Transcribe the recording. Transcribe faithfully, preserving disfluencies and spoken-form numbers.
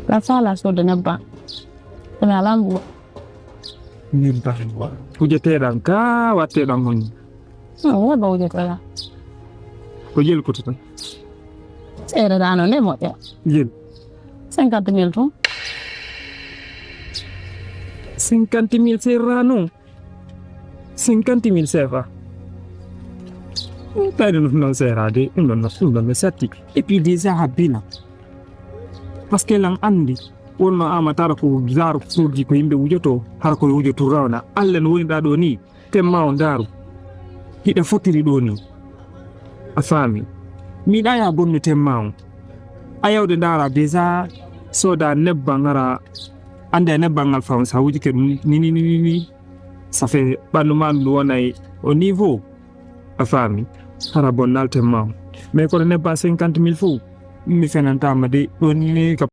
La sala so de nebba. Ina lambu. Min ba. Kujeteɗan ka watteɗan on. Waba wujatela. Ko jel kutata. Seeɗa dano ne moƴƴa. Jel. Cinquante mille tun. Cinquante mille serrano. Cinquante mille sefa. Tawi ɗum noon seeraade ɗum ɗon ɗum ɗon no satti. Et puis déjà habbina. Parce que lan anndi wonno ama tara ko zaaru produit ko yimɓe wujoto hara koye wujotu rawna. Allah no woni ɗa ɗo ni. Temma o ndaaru hiɗa fotiri ɗo ni. A faami. Miɗa ya bonnu temma o. A yawde ndaara déjà soda nebban ara. Annde nebban ngal fawn sa wujike ɗum ni ni ni ni ni. Ça fait ɓandu ma ndu wonay au niveau. A faami. Hara bonnal temma o. Mais kono nebban cinquante mille fof mi fenantama de ɗon ni ka